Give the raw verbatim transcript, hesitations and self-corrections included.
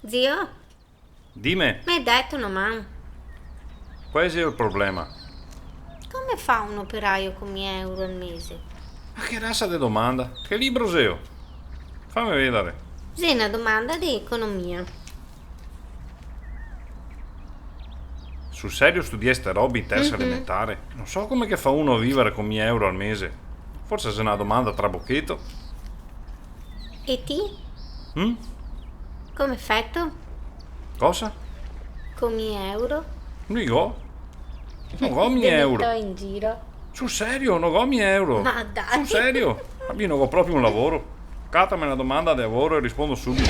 Zio, Dime, me dèto na man? qual xe el problema? Come fa un operaio co mia euro al mese? Ma che rasa de domanda? Che libro xeo? Fame vedare. Xe na domanda de economia. Sul serio studiè ste robe in tersa Mhm. elementare? No so come che fa uno a vivare co mia euro al mese. Forse xe na domanda trabocheto. E ti? Mm? Come feto? Cosa? Co mia euro? No go. No go Te mia euro. Metto in giro. Sul serio, no go mia euro. Ma dai. Sul serio? Ma mi no go proprio un lavoro. Catame na domanda de lavoro e rispondo subito.